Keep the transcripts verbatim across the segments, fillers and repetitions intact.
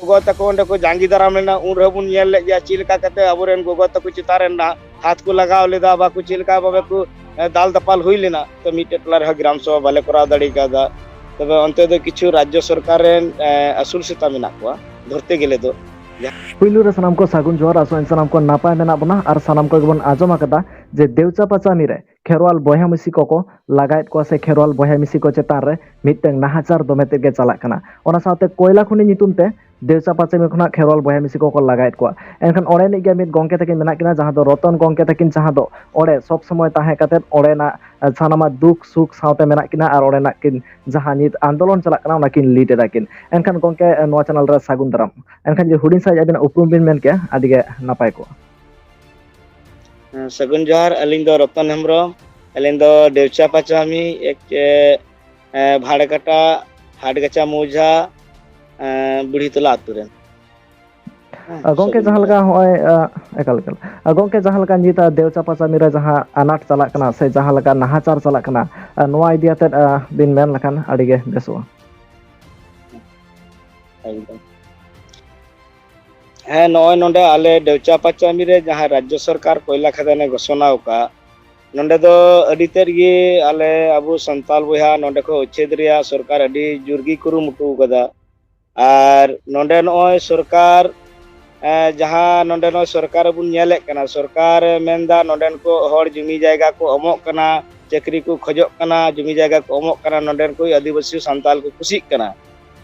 ᱜᱚᱜᱚ ᱛᱟᱠᱚ ᱚᱸᱰᱮ ᱠᱚ ᱡᱟᱸᱜᱮ ᱫᱟᱨᱟᱢ ᱞᱮᱱᱟ, ᱩᱱ ᱨᱮᱦᱚᱸ ᱵᱚᱱ ᱧᱮᱞ ᱞᱮᱫ ᱜᱮᱭᱟ ᱪᱮᱫ ᱞᱮᱠᱟ ᱠᱟᱛᱮ ᱟᱵᱚᱨᱮᱱ ᱜᱚᱜᱚ ᱛᱟᱠᱚ ᱪᱮᱛᱟᱱ ᱨᱮ ᱱᱟ-, ᱦᱟᱛ ᱠᱚ ᱞᱟᱜᱟᱣ ᱞᱮᱫᱟ, ᱵᱟᱠᱚ ᱪᱮᱫ ᱞᱮᱠᱟ ᱵᱷᱟᱵᱮ ᱠᱚ, ᱮ, ᱫᱟᱞ ᱫᱟᱯᱟᱞ ᱦᱩᱭ ᱞᱮᱱᱟ᱾ ᱛᱚ ᱢᱤᱫᱴᱮᱡ ᱴᱚᱞᱟ ᱨᱮᱦᱚᱸ ᱜᱨᱟᱢ ᱥᱚᱵᱷᱟ ᱵᱟᱞᱮ ᱠᱚᱨᱟᱣ ᱫᱟᱲᱮ ᱠᱟᱣᱫᱟ᱾ ᱛᱚᱵᱮ ᱚᱱᱛᱮ ᱫᱚ ᱠᱤᱪᱷᱩ ᱨᱟᱡᱽᱡᱚ ᱥᱚᱨᱠᱟᱨ ᱨᱮᱱ, ᱮ, ᱟᱹᱥᱩᱞ ᱥᱮᱛᱟ ᱢᱮᱱᱟᱜ ᱠᱚᱣᱟ, ᱫᱷᱚᱨᱛᱮ ᱜᱮᱞᱮ ᱫᱚ᱾ ᱯᱩᱭᱞᱩ ᱨᱮ ᱥᱟᱱᱟᱢ ᱠᱚ ᱥᱟᱹᱜᱩᱱ ᱡᱚᱦᱟᱨ, ᱟᱥᱚᱜ ᱟᱹᱧ ᱥᱟᱱᱟᱢ ᱠᱚ ᱱᱟᱯᱟᱭ ᱢᱮᱱᱟᱜ ᱵᱚᱱᱟ ᱟᱨ ᱥᱟᱱᱟᱢ ᱠᱚᱜᱮ ᱵᱚᱱ ᱟᱸᱡᱚᱢ ᱟᱠᱟᱫᱟ ᱡᱮ ᱫᱮᱣᱪᱟ ᱯᱟᱪᱟᱢᱤ ᱨᱮ ᱠᱷᱮᱨᱣᱟᱞ ᱵᱚᱭᱦᱟ ᱢᱤᱥᱤ ᱠᱚᱠᱚ ᱞᱟᱜᱟᱭᱮᱫ ᱠᱚᱣᱟ ᱥᱮ ᱠᱷᱮᱨᱣᱟᱞ ᱵᱚᱭᱦᱟ ᱢᱤᱥᱤ ᱠᱚ ᱪᱮᱛᱟᱱ ᱨᱮ ᱢᱤᱫᱴᱟᱝ ᱱᱟᱦᱟᱪᱟᱨ ᱫᱚᱢᱮ ᱛᱮᱫ ᱜᱮ ᱪᱟᱞᱟᱜ ᱠᱟᱱᱟ᱾ ᱚᱱᱟ ᱥᱟᱶᱛᱮ ᱠᱚᱭᱞᱟ ᱠᱷᱚᱱᱤ ᱧᱩᱛᱩᱢ ᱛᱮ ᱫᱮᱣᱪᱟ ᱯᱟᱪᱟᱢᱤ ᱠᱷᱚᱱᱟᱜ ᱠᱷᱮᱨᱣᱟᱞ ᱵᱚᱭᱦᱟ ᱢᱤᱥᱤ ᱠᱚᱠᱚ ᱞᱟᱜᱟᱭᱮᱫ ᱠᱚᱣᱟ᱾ ᱮᱱᱠᱷᱟᱱ ᱚᱸᱰᱮᱱᱤᱡ ᱜᱮ ᱢᱤᱫ ᱜᱚᱢᱠᱮ ᱛᱟᱹᱠᱤᱱ ᱢᱮᱱᱟᱜ ᱠᱤᱱᱟ, ᱡᱟᱦᱟᱸ ᱫᱚ ᱨᱚᱛᱚᱱ ᱜᱚᱢᱠᱮ ᱛᱟᱹᱠᱤᱱ, ᱡᱟᱦᱟᱸ ᱫᱚ ᱚᱸᱰᱮ ᱥᱚᱵ ᱥᱚᱢᱚᱭ ᱛᱟᱦᱮᱸ ᱠᱟᱛᱮᱫ ᱚᱸᱰᱮᱱᱟᱜ ᱥᱟᱱᱟᱢᱟᱜ ᱫᱩᱠ ᱥᱩᱠ ᱥᱟᱶᱛᱮ ᱢᱮᱱᱟᱜ ᱠᱤᱱᱟ ᱟᱨ ᱚᱸᱰᱮᱱᱟᱜ ᱠᱤᱱ ᱡᱟᱦᱟᱸ ᱱᱤᱛ ᱟᱱᱫᱳᱞᱚᱱ ᱪᱟᱞᱟᱜ ᱠᱟᱱᱟ ᱚᱱᱟ ᱠᱤᱱ ᱞᱤᱰ ᱮᱫᱟ ᱠᱤᱱ᱾ ᱮᱱᱠᱷᱟᱱ ᱜᱚᱢᱠᱮ, ᱱᱚᱣᱟ ᱪᱮᱱᱮᱞ ᱨᱮ ᱥᱟᱹᱜᱩᱱ ᱫᱟᱨᱟᱢ᱾ ᱮᱱᱠᱷᱟᱱ ᱡᱩᱫᱤ ᱦᱩᱰᱤᱧ ᱥᱟᱺᱦᱤᱡ ᱟᱹᱵᱤᱱᱟᱜ ᱩᱯᱨᱩᱢ ᱵᱤᱱ ᱢᱮᱱ ᱠᱮᱭᱟ, ᱟᱹᱰᱤ ᱜᱮ ᱱᱟᱯᱟᱭ ᱠᱚᱜᱼᱟ᱾ ᱦᱮᱸ, ᱥᱟᱹᱜᱩᱱ ᱡᱚᱦᱟᱨ, ᱟᱹᱞᱤᱧ ᱫᱚ ᱨᱚᱛᱚᱱ ᱦᱮᱢᱵᱨᱚᱢ, ᱟᱹᱞᱤᱧ ᱫᱚ ᱰᱮᱣᱪᱟ ᱯᱟᱪᱟᱢᱤ, ᱮᱠ-, ᱮ, ᱮ, ᱵᱷᱟᱲᱮᱠᱟᱴᱟ, ᱦᱟᱴᱜᱟᱪᱟ ᱢᱳᱣᱡᱟ, ᱮ, ᱵᱩᱲᱦᱤᱛᱚᱞᱟ ᱟᱹᱛᱩ ᱨᱮᱱ᱾ ᱦᱮᱸ, ᱜᱚᱢᱠᱮ, ᱥᱟᱹᱜᱩᱱ ᱡᱟᱦᱟᱸ ᱡᱚᱦᱟᱨ᱾ ᱞᱮᱠᱟ ᱦᱚᱸᱜᱼᱚᱭ, ᱮ, ᱮᱠᱟᱞ, ᱮᱠᱟᱞ᱾ ᱜᱚᱢᱠᱮ, ᱡᱟᱦᱟᱸ ᱞᱮᱠᱟ ᱱᱤᱛ ᱫᱮᱣᱪᱟ ᱯᱟᱪᱟᱢᱤ ᱨᱮ ᱡᱟᱦᱟᱸ ᱟᱱᱟᱴ ᱪᱟᱞᱟᱜ ᱠᱟᱱᱟ ᱥᱮ ᱡᱟᱦᱟᱸ ᱞᱮᱠᱟ ᱱᱟᱦᱟᱪᱟᱨ ᱪᱟᱞᱟᱜ ᱠᱟᱱᱟ, ᱮ, ᱱᱚᱣᱟ ᱤᱫᱤ ᱟᱛᱮᱫ, ᱮ, ᱵᱤᱱ ᱢᱮᱱ ᱞᱮᱠᱷᱟᱱ ᱟᱹᱰᱤ ᱜᱮ ᱵᱮᱥᱚᱜᱼᱟ᱾ ᱮᱠᱫᱚᱢ᱾ ᱦᱮᱸ, ᱱᱚᱜᱼᱚᱭ ᱱᱚᱰᱮ ᱟᱞᱮ ᱰᱮᱣᱪᱟ ᱯᱟᱪᱟᱢᱤ ᱨᱮ ᱡᱟᱦᱟᱸ ᱨᱟᱡᱽᱡᱚ ᱥᱚᱨᱠᱟᱨ ᱠᱚᱭᱞᱟ ᱠᱷᱟᱫᱟᱱᱮ ᱜᱷᱳᱥᱚᱱᱟ ᱟᱠᱟᱫ, ᱱᱚᱰᱮ ᱫᱚ ᱟᱹᱰᱤ ᱛᱮᱫ ᱜᱮ ᱟᱞᱮ ᱟᱵᱚ ᱥᱟᱱᱛᱟᱞ ᱵᱚᱭᱦᱟ ᱱᱚᱰᱮ ᱠᱷᱚᱱ ᱩᱪᱪᱷᱮᱫ ᱨᱮᱭᱟᱜ ᱥᱚᱨᱠᱟᱨ ᱟᱹᱰᱤ ᱡᱳᱨ ᱜᱮ ᱠᱩᱨᱩᱢᱩᱴᱩ ᱟᱠᱟᱫᱟ᱾ ᱟᱨ ᱱᱚᱰᱮ ᱱᱚᱜᱼᱚᱭ ᱥᱚᱨᱠᱟᱨ, ᱮ, ᱡᱟᱦᱟᱸ ᱱᱚᱰᱮ ᱱᱚᱜᱼᱚᱭ ᱥᱚᱨᱠᱟᱨ ᱵᱚᱱ ᱧᱮᱞᱮᱫ ᱠᱟᱱᱟ, ᱥᱚᱨᱠᱟᱨᱮ ᱢᱮᱱᱫᱟ ᱱᱚᱰᱮᱱ ᱠᱚ ᱦᱚᱲ ᱡᱩᱢᱤ ᱡᱟᱭᱜᱟ ᱠᱚ ᱮᱢᱚᱜ ᱠᱟᱱᱟ, ᱪᱟᱹᱠᱨᱤ ᱠᱚ ᱠᱷᱚᱡᱚᱜ ᱠᱟᱱᱟ, ᱡᱩᱢᱤ ᱡᱟᱭᱜᱟ ᱠᱚ ᱮᱢᱚᱜ ᱠᱟᱱᱟ, ᱱᱚᱰᱮᱱ ᱠᱚ ᱟᱹᱫᱤᱵᱟᱹᱥᱤ ᱥᱟᱱᱛᱟᱞ ᱠᱚ ᱠᱩᱥᱤᱜ ᱠᱟᱱᱟ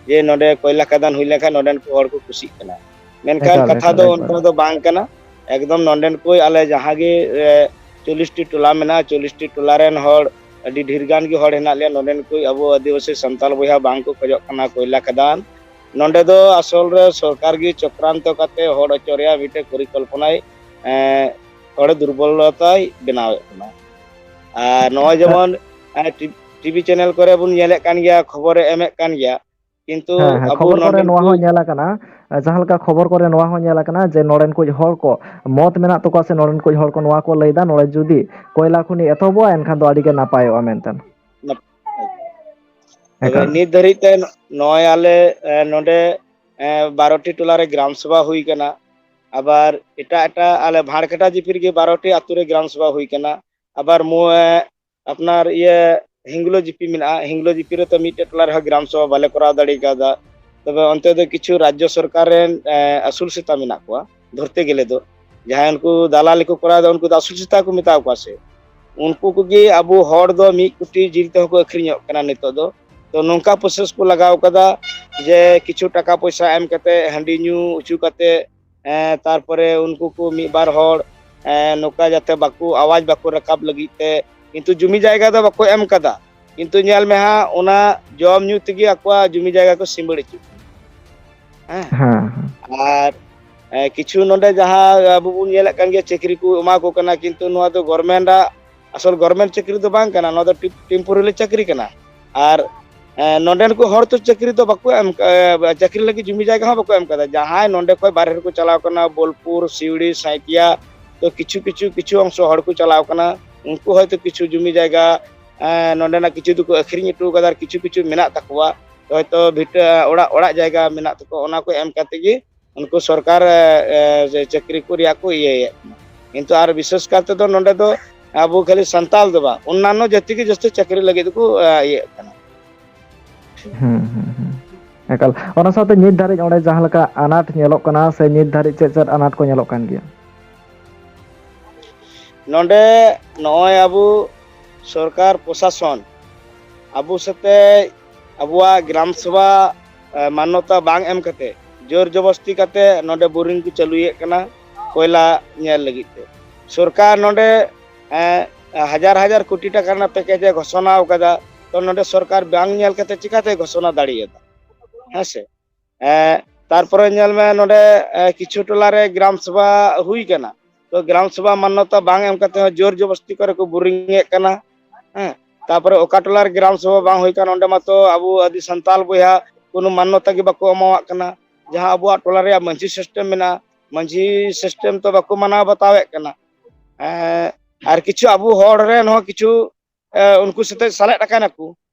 ᱡᱮ ᱱᱚᱰᱮ ᱠᱚᱭᱞᱟ ᱠᱷᱟᱫᱟᱱ ᱦᱩᱭ ᱞᱮᱱᱠᱷᱟᱱ ᱱᱚᱰᱮᱱ ᱠᱚ ᱦᱚᱲ ᱠᱚ ᱠᱩᱥᱤᱜ ᱠᱟᱱᱟ᱾ ᱢᱮᱱᱠᱷᱟᱱ ᱮᱠᱟᱞ, ᱠᱟᱛᱷᱟ ᱮᱠᱟᱞ, ᱫᱚ ᱮᱠᱟᱞ᱾ ᱚᱱᱠᱟ ᱫᱚ ᱵᱟᱝ ᱠᱟᱱᱟ᱾ ᱮᱠᱫᱚᱢ ᱱᱚᱰᱮᱱ ᱠᱚ ᱟᱞᱮ ᱡᱟᱦᱟᱸ ᱜᱮ, ᱮ, ᱪᱚᱞᱞᱤᱥ ᱴᱤ ᱴᱚᱞᱟ ᱢᱮᱱᱟᱜᱼᱟ, ᱪᱚᱞᱞᱤᱥ ᱴᱤ ᱴᱚᱞᱟ ᱨᱮᱱ ᱦᱚᱲ ᱟᱹᱰᱤ ᱰᱷᱮᱨ ᱜᱟᱱ ᱜᱮ ᱦᱚᱲ ᱦᱮᱱᱟᱜ ᱞᱮᱭᱟ᱾ ᱱᱚᱰᱮᱱ ᱠᱚ ᱟᱵᱚ ᱟᱹᱫᱤᱵᱟᱹᱥᱤ ᱥᱟᱱᱛᱟᱞ ᱵᱚᱭᱦᱟ ᱵᱟᱝ ᱠᱚ ᱠᱷᱚᱡᱚᱜ ᱠᱟᱱᱟ ᱠᱚᱭᱞᱟ ᱠᱷᱟᱫᱟᱱ᱾ ᱱᱚᱰᱮ ᱫᱚ ᱟᱥᱚᱞ ᱨᱮ ᱥᱚᱨᱠᱟᱨ ᱜᱮ ᱪᱚᱠᱨᱟᱱᱛᱚ ᱠᱟᱛᱮ ᱦᱚᱲ ᱦᱚᱪᱚ ᱨᱮᱭᱟᱜ ᱢᱤᱫᱴᱮᱡ ᱯᱚᱨᱤᱠᱚᱞᱯᱚᱱᱟᱭ, ᱮ, ᱦᱚᱲ ᱫᱩᱨᱵᱚᱞᱚᱛᱟᱭ ᱵᱮᱱᱟᱣᱮᱫ ᱠᱟᱱᱟ᱾ ᱟᱨ ᱱᱚᱜᱼᱚᱭ ᱦᱮᱸ᱾ ᱡᱮᱢᱚᱱ, ᱮ, ᱴᱤ-, ᱴᱤᱵᱷᱤ ᱪᱮᱱᱮᱞ ᱠᱚᱨᱮ ᱵᱚᱱ ᱧᱮᱞᱮᱫ ᱠᱟᱱ ᱜᱮᱭᱟ, ᱠᱷᱚᱵᱚᱨᱮ ᱮᱢᱮᱫ ᱠᱟᱱ ᱜᱮᱭᱟ, ᱠᱤᱱᱛᱩ ᱦᱮᱸ, ᱦᱮᱸ, ᱟᱵᱚ ᱠᱷᱚᱵᱚᱨ ᱠᱚᱨᱮ ᱱᱚᱰᱮᱱ ᱱᱚᱣᱟ ᱠᱚ ᱦᱚᱸ ᱧᱮᱞ ᱟᱠᱟᱱᱟ, ᱡᱟᱦᱟᱸ ᱞᱮᱠᱟ ᱠᱷᱚᱵᱚᱨ ᱠᱚᱨᱮ ᱱᱚᱣᱟ ᱦᱚᱸ ᱧᱮᱞ ᱟᱠᱟᱱᱟ ᱡᱮ ᱱᱚᱰᱮᱱ ᱠᱚ ᱦᱚᱲ ᱠᱚ ᱢᱚᱛ ᱢᱮᱱᱟᱜ ᱛᱟᱠᱚᱣᱟ ᱥᱮ ᱱᱚᱰᱮᱱ ᱠᱚ ᱦᱚᱲ ᱠᱚ ᱱᱚᱣᱟ ᱠᱚ ᱞᱟᱹᱭᱫᱟ, ᱱᱚᱰᱮ ᱡᱩᱫᱤ ᱠᱚᱭᱞᱟ ᱠᱷᱚᱱᱤ ᱮᱛᱚᱦᱚᱵᱚᱜᱼᱟ, ᱮᱱᱠᱷᱟᱱ ᱫᱚ ᱟᱹᱰᱤ ᱜᱮ ᱱᱟᱯᱟᱭᱚᱜᱼᱟ ᱢᱮᱱᱛᱮ᱾ ᱱᱟᱯ-, ᱛᱚᱵᱮ ᱮᱠᱟᱞ᱾ ᱱᱤᱛ ᱫᱷᱟᱹᱨᱤᱡ ᱛᱮ ᱱᱚᱜᱼᱚᱭ ᱟᱞᱮ, ᱮ, ᱱᱚᱰᱮ ᱮᱸ, ᱵᱟᱨᱚ ᱴᱤ ᱴᱚᱞᱟ ᱨᱮ ᱜᱨᱟᱢ ᱥᱚᱵᱷᱟ ᱦᱩᱭ ᱠᱟᱱᱟ᱾ ᱟᱵᱟᱨ ᱮᱴᱟᱜ ᱮᱴᱟᱜ ᱟᱞᱮ ᱵᱷᱟᱲᱠᱟᱴᱟ ᱡᱤᱯᱤ ᱨᱮᱜᱮ ᱵᱟᱨᱚ ᱴᱤ ᱟᱛᱳ ᱨᱮ ᱜᱨᱟᱢ ᱥᱚᱵᱷᱟ ᱦᱩᱭ ᱠᱟᱱᱟ᱾ ᱟᱵᱟᱨ ᱢᱩ-, ᱮᱸ, ᱟᱯᱱᱟᱨ ᱤᱭᱟᱹ ᱦᱤᱝᱞᱳ ᱡᱤᱯᱤ ᱢᱮᱱᱟᱜᱼᱟ, ᱦᱤᱝᱞᱳ ᱡᱤᱯᱤ ᱨᱮᱛᱚ ᱢᱤᱫᱴᱮᱡ ᱴᱚᱞᱟ ᱨᱮᱦᱚᱸ ᱜᱨᱟᱢ ᱥᱚᱵᱷᱟ ᱵᱟᱞᱮ ᱠᱚᱨᱟᱣ ᱫᱟᱲᱮ ᱠᱟᱣᱫᱟ᱾ ᱛᱚᱵᱮ ᱚᱱᱛᱮ ᱫᱚ ᱠᱤᱪᱷᱩ ᱨᱟᱡᱽᱡᱚ ᱥᱚᱨᱠᱟᱨ ᱨᱮᱱ, ᱮᱸ, ᱟᱹᱥᱩᱞ ᱥᱮᱛᱟ ᱢᱮᱱᱟᱜ ᱠᱚᱣᱟ, ᱫᱷᱚᱨᱛᱮ ᱜᱮᱞᱮ ᱫᱚ ᱡᱟᱦᱟᱸᱭ ᱩᱱᱠᱩ ᱫᱟᱞᱟᱞᱤ ᱠᱚ ᱠᱚᱨᱟᱣ ᱮᱫᱟ, ᱩᱱᱠᱩ ᱫᱚ ᱟᱹᱥᱩᱞ ᱥᱮᱛᱟ ᱠᱚ ᱢᱮᱛᱟ ᱠᱚᱣᱟ ᱥᱮ, ᱩᱱᱠᱩ ᱠᱚᱜᱮ ᱟᱵᱚ ᱦᱚᱲ ᱫᱚ ᱢᱤᱫ ᱠᱳᱴᱤ ᱡᱤᱞ ᱛᱮᱦᱚᱸ ᱠᱚ ᱟᱹᱠᱷᱨᱤᱧᱚᱜ ᱠᱟᱱᱟ ᱱᱤᱛᱚᱜ ᱫᱚ᱾ ᱛᱚ ᱱᱚᱝᱠᱟ ᱯᱨᱚᱥᱮᱥ ᱠᱚ ᱞᱟᱜᱟᱣ ᱠᱟᱫᱟ ᱡᱮ ᱠᱤᱪᱷᱩ ᱴᱟᱠᱟ ᱯᱚᱭᱥᱟ ᱮᱢ ᱠᱟᱛᱮ, ᱦᱟᱺᱰᱤ ᱧᱩ ᱦᱚᱪᱚ ᱠᱟᱛᱮ, ᱮᱸ, ᱛᱟᱨᱯᱚᱨᱮ ᱩᱱᱠᱩ ᱠᱚ ᱢᱤᱫ ᱵᱟᱨ ᱦᱚᱲ, ᱮᱸ, ᱱᱚᱝᱠᱟ ᱡᱟᱛᱮ ᱵᱟᱠᱚ ᱟᱣᱟᱡᱽ ᱵᱟᱠᱚ ᱨᱟᱠᱟᱵ ᱞᱟᱹᱜᱤᱫ ᱛᱮ, ᱠᱤᱱᱛᱩ ᱡᱩᱢᱤ ᱡᱟᱭᱜᱟ ᱫᱚ ᱵᱟᱠᱚ ᱮᱢ ᱠᱟᱫᱟ᱾ ᱠᱤᱱᱛᱩ ᱧᱮᱞ ᱢᱮ ᱦᱟᱸᱜ, ᱚᱱᱟ ᱡᱚᱢ ᱧᱩ ᱛᱮᱜᱮ ᱟᱠᱚᱣᱟᱜ ᱡᱩᱢᱤ ᱡᱟᱭᱜᱟ ᱠᱚ ᱥᱤᱢᱵᱟᱹᱲ ᱦᱚᱪᱚᱜ ᱠᱟᱱᱟ᱾ ᱦᱮᱸ᱾ ᱦᱮᱸ, ᱦᱮᱸ᱾ ᱟᱨ, ᱮᱸ, ᱠᱤᱪᱷᱩ ᱱᱚᱰᱮ ᱡᱟᱦᱟᱸ ᱟᱵᱚ ᱵᱚᱱ ᱧᱮᱞᱮᱫ ᱠᱟᱱ ᱜᱮᱭᱟ, ᱪᱟᱹᱠᱨᱤ ᱠᱚ ᱮᱢᱟ ᱠᱚ ᱠᱟᱱᱟ, ᱠᱤᱱᱛᱩ ᱱᱚᱣᱟ ᱫᱚ ᱜᱚᱨᱢᱮᱱᱴ ᱟᱜ ᱟᱥᱚᱞ ᱜᱚᱨᱢᱮᱱᱴ ᱪᱟᱹᱠᱨᱤ ᱫᱚ ᱵᱟᱝ ᱠᱟᱱᱟ, ᱱᱚᱣᱟ ᱫᱚ ᱴᱤᱯ-, ᱴᱮᱢᱯᱳᱨᱟᱨᱤ ᱪᱟᱹᱠᱨᱤ ᱠᱟᱱᱟ᱾ ᱟᱨ, ᱮᱸ, ᱱᱚᱰᱮᱱ ᱠᱚ ᱦᱚᱲ ᱛᱚ ᱪᱟᱹᱠᱨᱤ ᱫᱚ ᱵᱟᱠᱚ ᱮᱢ, ᱮᱸ, ᱪᱟᱹᱠᱨᱤ ᱞᱟᱹᱜᱤᱫ ᱡᱩᱢᱤ ᱡᱟᱭᱜᱟ ᱦᱚᱸ ᱵᱟᱠᱚ ᱮᱢ ᱠᱟᱫᱟ᱾ ᱡᱟᱦᱟᱸᱭ ᱱᱚᱰᱮ ᱠᱷᱚᱱ ᱵᱟᱨᱦᱮ ᱨᱮᱠᱚ ᱪᱟᱞᱟᱣ ᱠᱟᱱᱟ, ᱵᱳᱞᱯᱩᱨ, ᱥᱤᱣᱲᱤ, ᱥᱟᱸᱭᱛᱤᱭᱟ, ᱛᱚ ᱠᱤᱪᱷᱩ, ᱠᱤᱪᱷᱩ, ᱠᱤᱪᱷᱩ ᱚᱝᱥᱚ ᱦᱚᱲ ᱠᱚ ᱪᱟᱞᱟᱣ ᱠᱟᱱᱟ, ᱩᱱᱠᱩ ᱦᱚᱭᱛᱳ ᱠᱤᱪᱷᱩ ᱡᱩᱢᱤ ᱡᱟᱭᱜᱟ, ᱮᱸ, ᱱᱚᱰᱮᱱᱟᱜ ᱠᱤᱪᱷᱩ ᱫᱚᱠᱚ ᱟᱹᱠᱷᱨᱤᱧ ᱦᱚᱴᱚ ᱠᱟᱫᱟ, ᱟᱨ ᱠᱤᱪᱷᱩ, ᱠᱤᱪᱷᱩ ᱢᱮᱱᱟᱜ ᱛᱟᱠᱚᱣᱟ, ᱦᱚᱭᱛᱳ ᱵᱷᱤᱴᱟᱹ, ᱚᱲᱟᱜ, ᱚᱲᱟᱜ ᱡᱟᱭᱜᱟ ᱢᱮᱱᱟᱜ ᱛᱟᱠᱚᱣᱟ, ᱚᱱᱟ ᱠᱚ ᱮᱢ ᱠᱟᱛᱮ ᱜᱮ ᱩᱱᱠᱩ ᱥᱚᱨᱠᱟᱨ, ᱮ, ᱮ, ᱪᱟᱹᱠᱨᱤ ᱠᱚ ᱨᱮᱭᱟᱜ ᱠᱚ ᱤᱭᱟᱹᱭᱮᱫ ᱠᱟᱱᱟ᱾ ᱠᱤᱱᱛᱩ ᱟᱨ ᱵᱤᱥᱮᱥ ᱠᱟᱨ ᱛᱮᱫᱚ ᱱᱚᱰᱮ ᱫᱚ ᱟᱵᱚ ᱠᱷᱟᱹᱞᱤ ᱥᱟᱱᱛᱟᱞ ᱫᱚ ᱵᱟᱝ, ᱚᱱᱱᱟᱱᱚ ᱡᱟᱹᱛᱤ ᱜᱮ ᱡᱟᱹᱥᱛᱤ ᱪᱟᱹᱠᱨᱤ ᱞᱟᱹᱜᱤᱫ ᱫᱚᱠᱚ, ᱮ, ᱤᱭᱟᱹᱜ ᱠᱟᱱᱟ᱾ ᱦᱩᱸ, ᱦᱩᱸ, ᱦᱩᱸ᱾ ᱮᱠᱟᱞ᱾ ᱚᱱᱟ ᱥᱟᱶᱛᱮ ᱱᱤᱛ ᱫᱷᱟᱹᱨᱤᱡ ᱚᱸᱰᱮ ᱡᱟᱦᱟᱸ ᱞᱮᱠᱟ ᱟᱱᱟᱴ ᱧᱮᱞᱚᱜ ᱠᱟᱱᱟ, ᱥᱮ ᱱᱤᱛ ᱫᱷᱟᱹᱨᱤᱡ ᱪᱮᱫ ᱪᱮᱫ ᱟᱱᱟᱴ ᱠᱚ ᱧᱮᱞᱚᱜ ᱠᱟᱱ ᱜᱮᱭᱟ? ᱱᱚᱰᱮ ᱱᱚᱜᱼᱚᱭ ᱟᱵᱚ ᱥᱚᱨᱠᱟᱨ ᱯᱨᱚᱥᱟᱥᱚᱱ ᱟᱵᱚ ᱥᱟᱛᱮ ᱟᱵᱚᱣᱟᱜ ᱜᱨᱟᱢ ᱥᱚᱵᱷᱟ, ᱮ, ᱢᱟᱱᱱᱚᱛᱟ ᱵᱟᱝ ᱮᱢ ᱠᱟᱛᱮ, ᱡᱳᱨ ᱡᱚᱵᱚᱥᱛᱤ ᱠᱟᱛᱮ ᱱᱚᱰᱮ ᱵᱳᱨᱤᱝ ᱠᱚ ᱪᱟᱹᱞᱩᱭᱮᱫ ᱠᱟᱱᱟ ᱠᱚᱭᱞᱟ ᱧᱮᱞ ᱞᱟᱹᱜᱤᱫ ᱛᱮ᱾ ᱥᱚᱨᱠᱟᱨ ᱱᱚᱰᱮ, ᱮ, ᱦᱟᱡᱟᱨ ᱦᱟᱡᱟᱨ ᱠᱳᱴᱤ ᱴᱟᱠᱟ ᱨᱮᱱᱟᱜ ᱯᱮᱠᱮᱡ ᱮ ᱜᱷᱳᱥᱚᱱᱟ ᱟᱠᱟᱫᱟ, ᱛᱚ ᱱᱚᱰᱮ ᱥᱚᱨᱠᱟᱨ ᱵᱟᱝ ᱧᱮᱞ ᱠᱟᱛᱮ ᱪᱤᱠᱟᱛᱮ ᱜᱷᱳᱥᱚᱱᱟ ᱫᱟᱲᱮᱭᱟᱫᱟ? ᱦᱮᱸ ᱥᱮ? ᱮ, ᱛᱟᱨᱯᱚᱨᱮ ᱧᱮᱞ ᱢᱮ ᱱᱚᱰᱮ, ᱮ, ᱠᱤᱪᱷᱩ ᱴᱚᱞᱟ ᱨᱮ ᱜᱨᱟᱢ ᱥᱚᱵᱷᱟ ᱦᱩᱭ ᱠᱟᱱᱟ, ᱛᱚ ᱜᱨᱟᱢ ᱥᱚᱵᱷᱟ ᱢᱟᱱᱱᱚᱛᱟ ᱵᱟᱝ ᱮᱢ ᱠᱟᱛᱮ ᱦᱚᱸ ᱡᱳᱨ ᱡᱚᱵᱚᱥᱛᱤ ᱠᱚᱨᱮ ᱠᱚ ᱵᱳᱨᱤᱝ ᱮᱫ ᱠᱟᱱᱟ᱾ ᱦᱮᱸ, ᱛᱟᱨᱯᱚᱨᱮ ᱚᱠᱟ ᱴᱚᱞᱟ ᱨᱮ ᱜᱨᱟᱢ ᱥᱚᱵᱷᱟ ᱵᱟᱝ ᱦᱩᱭ ᱠᱟᱱᱟ, ᱚᱸᱰᱮ ᱢᱟᱛᱚ ᱟᱵᱚ ᱟᱹᱫᱤ ᱥᱟᱱᱛᱟᱞ ᱵᱚᱭᱦᱟ ᱠᱳᱱᱳ ᱢᱟᱱᱱᱚᱛᱟ ᱜᱮ ᱵᱟᱠᱚ ᱮᱢᱟᱣᱟᱜ ᱠᱟᱱᱟ᱾ ᱡᱟᱦᱟᱸ ᱟᱵᱚᱣᱟᱜ ᱴᱚᱞᱟ ᱨᱮᱭᱟᱜ ᱢᱟᱹᱡᱷᱤ ᱥᱤᱥᱴᱮᱢ ᱢᱮᱱᱟᱜᱼᱟ, ᱢᱟᱹᱡᱷᱤ ᱥᱤᱥᱴᱮᱢ ᱛᱚ ᱵᱟᱠᱚ ᱢᱟᱱᱟᱣ ᱵᱟᱛᱟᱣᱮᱫ ᱠᱟᱱᱟ᱾ ᱮᱸ, ᱟᱨ ᱠᱤᱪᱷᱩ ᱟᱵᱚ ᱦᱚᱲ ᱨᱮᱱ ᱦᱚᱸ ᱠᱤᱪᱷᱩ, ᱮᱸ, ᱩᱱᱠᱩ ᱥᱟᱛᱮ ᱥᱮᱞᱮᱫ ᱟᱠᱟᱱᱟ ᱠᱚ᱾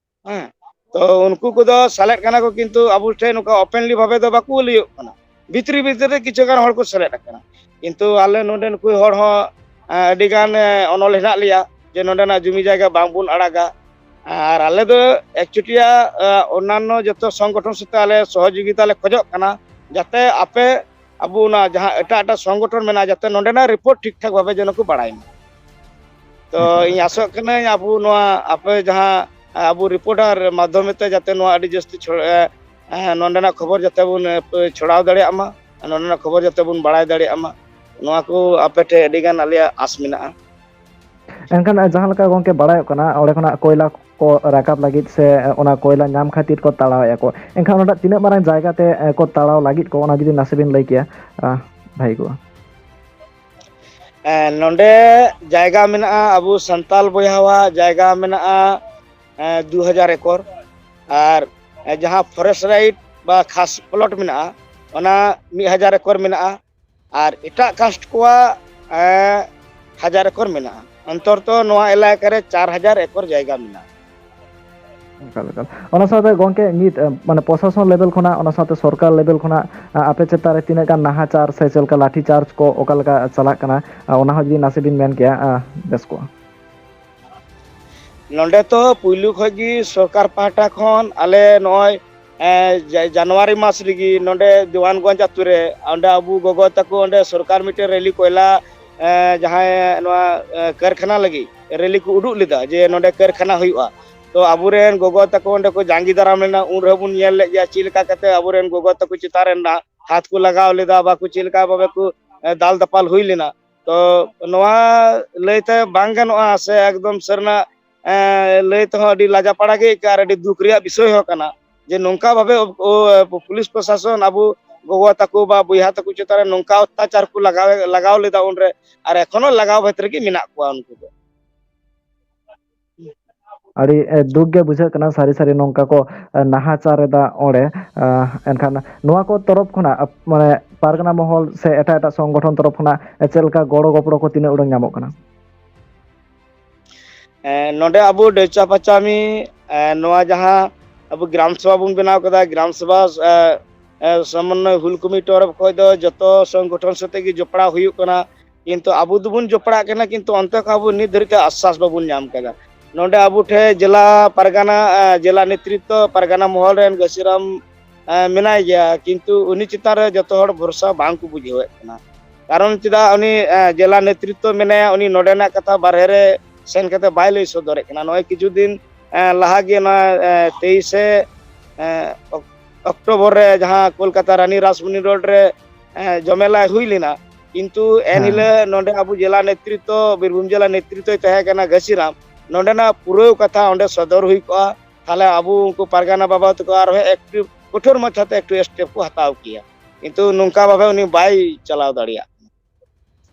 ᱦᱮᱸ, ᱛᱚ ᱩᱱᱠᱩ ᱠᱚᱫᱚ ᱥᱮᱞᱮᱫ ᱠᱟᱱᱟ ᱠᱚ, ᱠᱤᱱᱛᱩ ᱟᱵᱚ ᱴᱷᱮᱱ ᱱᱚᱝᱠᱟ openly ᱵᱷᱟᱵᱮ ᱫᱚ ᱵᱟᱠᱚ ᱞᱟᱹᱭᱚᱜ ᱠᱟᱱᱟ᱾ ᱵᱷᱤᱛᱨᱤ ᱵᱷᱤᱛᱨᱤ ᱨᱮ ᱠᱤᱪᱷᱩ ᱜᱟᱱ ᱦᱚᱲ ᱠᱚ ᱥᱮᱞᱮᱫ ᱟᱠᱟᱱᱟ, ᱠᱤᱱᱛᱩ ᱟᱞᱮ ᱱᱚᱰᱮ ᱱᱩᱠᱩ ᱦᱚᱲ ᱦᱚᱸ ᱟᱹᱰᱤ ᱜᱟᱱ ᱚᱱᱚᱞ ᱦᱮᱱᱟᱜ ᱞᱮᱭᱟ ᱡᱮ ᱱᱚᱰᱮᱱᱟᱜ ᱡᱩᱢᱤ ᱡᱟᱭᱜᱟ ᱵᱟᱝᱵᱚᱱ ᱟᱲᱟᱜᱟ᱾ ᱟᱨ ᱟᱞᱮ ᱫᱚ ᱮᱠᱪᱩᱴᱤᱭᱟ ᱚᱱᱱᱟᱱᱚ ᱡᱚᱛᱚ ᱥᱚᱝᱜᱚᱴᱷᱚᱱ ᱥᱟᱛᱮ ᱟᱞᱮ ᱥᱚᱦᱚᱡᱳᱜᱤᱛᱟ ᱞᱮ ᱠᱷᱚᱡᱚᱜ ᱠᱟᱱᱟ, ᱡᱟᱛᱮ ᱟᱯᱮ ᱟᱵᱚ ᱚᱱᱟ ᱡᱟᱦᱟᱸ ᱮᱴᱟᱜ ᱮᱴᱟᱜ ᱥᱚᱝᱜᱚᱴᱷᱚᱱ ᱢᱮᱱᱟᱜᱼᱟ, ᱡᱟᱛᱮ ᱱᱚᱰᱮᱱᱟᱜ ᱨᱤᱯᱳᱨᱴ ᱴᱷᱤᱠ ᱴᱷᱟᱠ ᱵᱷᱟᱵᱮ ᱡᱮᱱᱚ ᱠᱚ ᱵᱟᱲᱟᱭ ᱢᱟ᱾ ᱛᱚ ᱤᱧ ᱟᱥᱚᱜ ᱠᱟᱹᱱᱟᱹᱧ ᱟᱵᱚ ᱱᱚᱣᱟ ᱟᱯᱮ ᱡᱟᱦᱟᱸ ᱟᱵᱚ ᱨᱤᱯᱳᱨᱴᱟᱨ ᱢᱟᱫᱽᱫᱷᱚᱢ ᱛᱮ ᱡᱟᱛᱮ ᱱᱚᱣᱟ ᱟᱹᱰᱤ ᱡᱟᱹᱥᱛᱤ ᱪᱷᱚᱲ-, ᱮ, ᱮ, ᱱᱚᱰᱮᱱᱟᱜ ᱠᱷᱚᱵᱚᱨ ᱡᱟᱛᱮ ᱵᱚᱱ, ᱮ, ᱯᱮ-, ᱪᱷᱚᱲᱟᱣ ᱫᱟᱲᱮᱭᱟᱜ ᱢᱟ, ᱱᱚᱰᱮᱱᱟᱜ ᱠᱷᱚᱵᱚᱨ ᱡᱟᱛᱮ ᱵᱚᱱ ᱵᱟᱲᱟᱭ ᱫᱟᱲᱮᱭᱟᱜ ᱢᱟ, ᱱᱚᱣᱟ ᱠᱚ ᱟᱯᱮ ᱴᱷᱮᱱ ᱟᱹᱰᱤ ᱜᱟᱱ ᱟᱞᱮᱭᱟᱜ ᱟᱥ ᱢᱮᱱᱟᱜᱼᱟ᱾ ᱮᱱᱠᱷᱟᱱ ᱡᱟᱦᱟᱸ ᱞᱮᱠᱟ ᱜᱚᱢᱠᱮ ᱵᱟᱲᱟᱭᱚᱜ ᱠᱟᱱᱟ, ᱚᱸᱰᱮ ᱠᱷᱚᱱᱟᱜ ᱠᱚᱭᱞᱟ ᱠᱚ ᱨᱟᱠᱟᱵ ᱞᱟᱹᱜᱤᱫ ᱥᱮ ᱚᱱᱟ ᱠᱚᱭᱞᱟ ᱧᱟᱢ ᱠᱷᱟᱹᱛᱤᱨ ᱠᱚ ᱛᱟᱲᱟᱣᱮᱫᱼᱟ ᱠᱚ, ᱮᱱᱠᱷᱟᱱ ᱚᱸᱰᱮ ᱛᱤᱱᱟᱹᱜ ᱢᱟᱨᱟᱝ ᱡᱟᱭᱜᱟ ᱛᱮ ᱠᱚ ᱛᱟᱲᱟᱣ ᱞᱟᱹᱜᱤᱫ ᱠᱚ, ᱚᱱᱟ ᱡᱩᱫᱤ ᱱᱟᱥᱮ ᱵᱤᱱ ᱞᱟᱹᱭ ᱠᱮᱭᱟ, ᱵᱷᱟᱹᱜᱤ ᱠᱚᱜᱼᱟ᱾ ᱱᱚᱰᱮ ᱡᱟᱭᱜᱟ ᱢᱮᱱᱟᱜᱼᱟ, ᱟᱵᱚ ᱥᱟᱱᱛᱟᱞ ᱵᱚᱭᱦᱟᱣᱟᱜ ᱡᱟᱭᱜᱟ ᱢᱮᱱᱟᱜᱼᱟ ᱫᱩ ᱦᱟᱡᱟᱨ ᱮᱠᱚᱨ, ᱟᱨ ᱡᱟᱦᱟᱸ ᱯᱷᱚᱨᱮᱥᱴ ᱨᱟᱭᱤᱴ ᱵᱟ ᱠᱷᱟᱥ ᱯᱞᱚᱴ ᱢᱮᱱᱟᱜᱼᱟ, ᱚᱱᱟ ᱢᱤᱫ ᱦᱟᱡᱟᱨ ᱮᱠᱚᱨ ᱢᱮᱱᱟᱜᱼᱟ, ᱟᱨ ᱮᱴᱟᱜ ᱠᱟᱥᱴ ᱠᱚᱣᱟᱜ ᱦᱟᱡᱟᱨ ᱮᱠᱚᱨ ᱢᱮᱱᱟᱜᱼᱟ᱾ ᱚᱱᱛᱚᱨᱛᱚ ᱱᱚᱣᱟ ᱮᱞᱟᱠᱟ ᱨᱮ ᱪᱟᱨ ᱦᱟᱡᱟᱨ ᱮᱠᱚᱨ ᱡᱟᱭᱜᱟ ᱢᱮᱱᱟᱜᱼᱟ᱾ ᱮᱠᱟᱞ, ᱮᱠᱟᱞ᱾ ᱚᱱᱟ ᱥᱟᱶᱛᱮ ᱜᱚᱢᱠᱮ, ᱢᱤᱫ ᱢᱟᱱᱮ ᱯᱨᱚᱥᱟᱥᱚᱱ ᱞᱮᱵᱮᱞ ᱠᱷᱚᱱᱟᱜ, ᱚᱱᱟ ᱥᱟᱶᱛᱮ ᱥᱚᱨᱠᱟᱨ ᱞᱮᱵᱮᱞ ᱠᱷᱚᱱᱟᱜ ᱟᱯᱮ ᱪᱮᱛᱟᱱ ᱨᱮ ᱛᱤᱱᱟᱹᱜ ᱜᱟᱱ ᱱᱟᱦᱟᱪᱟᱨ ᱥᱮ ᱪᱮᱫ ᱞᱮᱠᱟ ᱞᱟᱴᱷᱤ ᱪᱟᱨᱡᱽ ᱠᱚ ᱚᱠᱟ ᱞᱮᱠᱟ ᱪᱟᱞᱟᱜ ᱠᱟᱱᱟ, ᱚᱱᱟ ᱦᱚᱸ ᱡᱩᱫᱤ ᱱᱟᱥᱮ ᱵᱤᱱ ᱢᱮᱱ ᱠᱮᱭᱟ, ᱵᱮᱥ ᱠᱚᱜᱼᱟ᱾ ᱱᱚᱰᱮ ᱛᱚ ᱯᱩᱭᱞᱩ ᱠᱷᱚᱱ ᱜᱮ ᱥᱚᱨᱠᱟᱨ ᱯᱟᱦᱴᱟ ᱠᱷᱚᱱ ᱟᱞᱮ ᱱᱚᱜᱼᱚᱭ ᱡᱟᱱᱩᱣᱟᱨᱤ ᱢᱟᱥ ᱨᱮᱜᱮ ᱱᱚᱰᱮ ᱫᱮᱣᱟᱱᱜᱚᱸᱡᱽ ᱟᱛᱳ ᱨᱮ ᱚᱸᱰᱮ ᱟᱵᱚ ᱜᱚᱜᱚ ᱛᱟᱠᱚ ᱚᱸᱰᱮ ᱥᱚᱨᱠᱟᱨ ᱢᱤᱫᱴᱮᱱ ᱨᱮᱞᱤ ᱠᱚᱭᱞᱟ ᱡᱟᱦᱟᱸᱭ ᱱᱚᱣᱟ ᱠᱟᱹᱨᱠᱷᱟᱱᱟ ᱞᱟᱹᱜᱤᱫ ᱨᱮᱞᱤ ᱠᱚ ᱩᱰᱩᱠ ᱞᱮᱫᱟ ᱡᱮ ᱱᱚᱰᱮ ᱠᱟᱹᱨᱠᱷᱟᱱᱟ ᱦᱩᱭᱩᱜᱼᱟ᱾ ᱛᱚ ᱟᱵᱚᱨᱮᱱ ᱜᱚᱜᱚ ᱛᱟᱠᱚ ᱚᱸᱰᱮ ᱠᱚ ᱡᱟᱸᱜᱮ ᱫᱟᱨᱟᱢ ᱞᱮᱱᱟ, ᱩᱱ ᱨᱮᱦᱚᱸ ᱵᱚᱱ ᱧᱮᱞ ᱞᱮᱫ ᱜᱮᱭᱟ ᱪᱮᱫ ᱞᱮᱠᱟ ᱠᱟᱛᱮ ᱟᱵᱚᱨᱮᱱ ᱜᱚᱜᱚ ᱛᱟᱠᱚ ᱪᱮᱛᱟᱱ ᱨᱮ ᱦᱟᱛ ᱠᱚ ᱞᱟᱜᱟᱣ ᱞᱮᱫᱟ, ᱵᱟᱠᱚ ᱪᱮᱫ ᱞᱮᱠᱟ ᱵᱷᱟᱵᱮ ᱠᱚ ᱫᱟᱞ ᱫᱟᱯᱟᱞ ᱦᱩᱭ ᱞᱮᱱᱟ᱾ ᱛᱚ ᱱᱚᱣᱟ ᱞᱟᱹᱭᱛᱮ ᱵᱟᱝ ᱜᱟᱱᱚᱜᱼᱟ ᱥᱮ ᱮᱠᱫᱚᱢ ᱥᱟᱹᱨᱤᱱᱟᱜ ᱞᱟᱹᱭ ᱛᱮᱦᱚᱸ ᱟᱹᱰᱤ ᱞᱟᱡᱟᱯᱟᱲᱟ ᱜᱮ ᱟᱹᱭᱠᱟᱹᱜᱼᱟ ᱟᱨ ᱟᱹᱰᱤ ᱫᱩᱠ ᱨᱮᱭᱟᱜ ᱵᱤᱥᱚᱭ ᱦᱚᱸ ᱠᱟᱱᱟ ᱡᱮ ᱱᱚᱝᱠᱟ ᱵᱷᱟᱵᱮ ᱯᱩᱞᱤᱥ ᱯᱨᱚᱥᱟᱥᱚᱱ ᱟᱵᱚ ᱜᱚᱜᱚ ᱛᱟᱠᱚ ᱵᱟ ᱵᱚᱭᱦᱟ ᱛᱟᱠᱚ ᱪᱮᱛᱟᱱ ᱨᱮ ᱱᱚᱝᱠᱟ ᱚᱛᱛᱟᱪᱟᱨ ᱠᱚ ᱞᱟᱜᱟᱣ ᱞᱟᱜᱟᱣ ᱞᱮᱫᱟ ᱩᱱᱨᱮ, ᱟᱨ ᱮᱠᱷᱚᱱᱳ ᱞᱟᱜᱟᱣ ᱵᱷᱮᱫ ᱨᱮᱜᱮ ᱢᱮᱱᱟᱜ ᱠᱚᱣᱟ ᱩᱱᱠᱩ ᱫᱚ᱾ ᱟᱹᱰᱤ ᱫᱩᱠ ᱜᱮ ᱵᱩᱡᱷᱟᱹᱜ ᱠᱟᱱᱟ ᱥᱟᱹᱨᱤ ᱥᱟᱹᱨᱤ ᱱᱚᱝᱠᱟ ᱠᱚ ᱱᱟᱦᱟᱪᱟᱨ ᱮᱫᱟ ᱚᱸᱰᱮ᱾ ᱮᱱᱠᱷᱟᱱ ᱱᱚᱣᱟ ᱠᱚ ᱛᱚᱨᱚᱯ ᱠᱷᱚᱱᱟᱜ ᱢᱟᱱᱮ ᱯᱟᱨᱜᱟᱱᱟ ᱢᱚᱦᱚᱞ ᱥᱮ ᱮᱴᱟᱜ ᱮᱴᱟᱜ ᱥᱚᱝᱜᱚᱴᱷᱚᱱ ᱛᱚᱨᱚᱯ ᱠᱷᱚᱱᱟᱜ ᱪᱮᱫ ᱞᱮᱠᱟ ᱜᱚᱲᱚ ᱜᱚᱯᱚᱲᱚ ᱠᱚ ᱛᱤᱱᱟᱹᱜ ᱩᱰᱟᱹᱝ ᱧᱟᱢᱚᱜ ᱠᱟᱱᱟ? ᱱᱚᱰᱮ ᱟᱵᱚ ᱰᱮᱪᱟ ᱯᱟᱪᱟᱢᱤ ᱱᱚᱣᱟ ᱡᱟᱦᱟᱸ ᱟᱵᱚ ᱜᱨᱟᱢ ᱥᱚᱵᱷᱟ ᱵᱚᱱ ᱵᱮᱱᱟᱣ ᱠᱟᱫᱟ, ᱜᱨᱟᱢ ᱥᱚᱵᱷᱟ ᱮ, ᱮ, ᱥᱚᱢᱚᱱᱱᱚᱭ ᱦᱩᱞ ᱠᱚᱢᱤᱴᱤ ᱛᱚᱨᱚᱯ ᱠᱷᱚᱱ ᱫᱚ ᱡᱚᱛᱚ ᱥᱚᱝᱜᱚᱴᱷᱚᱱ ᱥᱟᱛᱮ ᱜᱮ ᱡᱚᱯᱲᱟᱣ ᱦᱩᱭᱩᱜ ᱠᱟᱱᱟ, ᱠᱤᱱᱛᱩ ᱟᱵᱚ ᱫᱚᱵᱚᱱ ᱡᱚᱯᱲᱟᱜ ᱠᱟᱱᱟ, ᱠᱤᱱᱛᱩ ᱚᱱᱛᱮ ᱠᱷᱚᱱ ᱟᱵᱚ ᱱᱤᱛ ᱫᱷᱟᱹᱨᱤᱡ ᱛᱮ ᱟᱥᱥᱟᱥ ᱵᱟᱵᱚᱱ ᱧᱟᱢ ᱠᱟᱫᱟ᱾ ᱱᱚᱰᱮ ᱟᱵᱚ ᱴᱷᱮᱱ ᱡᱮᱞᱟ ᱯᱟᱨᱜᱟᱱᱟ, ᱮ, ᱡᱮᱞᱟ ᱱᱮᱛᱨᱤᱛᱵ ᱯᱟᱨᱜᱟᱱᱟ ᱢᱚᱦᱚᱞ ᱨᱮᱱ ᱜᱟᱹᱥᱤᱨᱟᱢ ᱮ, ᱢᱮᱱᱟᱭ ᱜᱮᱭᱟ, ᱠᱤᱱᱛᱩ ᱩᱱᱤ ᱪᱮᱛᱟᱱ ᱨᱮ ᱡᱚᱛᱚ ᱦᱚᱲ ᱵᱷᱚᱨᱥᱟ ᱵᱟᱝ ᱠᱚ ᱵᱩᱡᱷᱟᱹᱣᱮᱫ ᱠᱟᱱᱟ᱾ ᱠᱟᱨᱚᱱ ᱪᱮᱫᱟᱜ ᱩᱱᱤ, ᱮ, ᱡᱮᱞᱟ ᱱᱮᱛᱨᱤᱛᱵ ᱢᱮᱱᱟᱭᱟ, ᱩᱱᱤ ᱱᱚᱰᱮᱱᱟᱜ ᱠᱟᱛᱷᱟ ᱵᱟᱨᱦᱮ ᱨᱮ ᱥᱮᱱ ᱠᱟᱛᱮ ᱵᱟᱭ ᱞᱟᱹᱭ ᱥᱚᱫᱚᱨᱮᱫ ᱠᱟᱱᱟ᱾ ᱱᱚᱜᱼᱚᱭ ᱠᱤᱪᱷᱩ ᱫᱤᱱ, ᱮ, ᱞᱟᱦᱟ ᱜᱮ ᱱᱚᱣᱟ, ᱮ, ᱛᱮᱭᱤᱥᱮ, ᱮ, ᱚᱠ-, ᱚᱠᱴᱳᱵᱚᱨ ᱨᱮ ᱡᱟᱦᱟᱸ ᱠᱳᱞᱠᱟᱛᱟ ᱨᱟᱱᱤ ᱨᱟᱥᱢᱚᱱᱤ ᱨᱳᱰ ᱨᱮ, ᱮ, ᱡᱚᱢᱮᱞᱟᱭ ᱦᱩᱭ ᱞᱮᱱᱟ, ᱠᱤᱱᱛᱩ ᱮᱱ ᱦᱮᱸ᱾ ᱦᱤᱞᱳᱜ ᱱᱚᱰᱮ ᱟᱵᱚ ᱡᱮᱞᱟ ᱱᱮᱛᱨᱤᱛᱵ, ᱵᱤᱨᱵᱷᱩᱢ ᱡᱮᱞᱟ ᱱᱮᱛᱨᱤᱛᱵ ᱛᱟᱦᱮᱸ ᱠᱟᱱᱟ ᱜᱟᱹᱥᱤᱨᱟᱢ, ᱱᱚᱰᱮᱱᱟᱜ ᱯᱩᱨᱟᱹᱣ ᱠᱟᱛᱷᱟ ᱚᱸᱰᱮ ᱥᱚᱫᱚᱨ ᱦᱩᱭ ᱠᱚᱜᱼᱟ᱾ ᱛᱟᱦᱞᱮ ᱟᱵᱚ ᱩᱱᱠᱩ ᱯᱟᱨᱜᱟᱱᱟ ᱵᱟᱵᱟ ᱛᱟᱠᱚ ᱟᱨᱦᱚᱸ ᱮᱠᱴᱩ ᱠᱚᱴᱷᱳᱨ ᱢᱟᱪᱷᱟᱛᱮ ᱮᱠᱴᱩ ᱥᱴᱮᱯ ᱠᱚ ᱦᱟᱛᱟᱣ ᱠᱮᱭᱟ, ᱠᱤᱱᱛᱩ ᱱᱚᱝᱠᱟ ᱵᱷᱟᱵᱮ ᱩᱱᱤ ᱵᱟᱭ ᱪᱟᱞᱟᱣ ᱫᱟᱲᱮᱭᱟᱜ ᱠᱟᱱᱟ᱾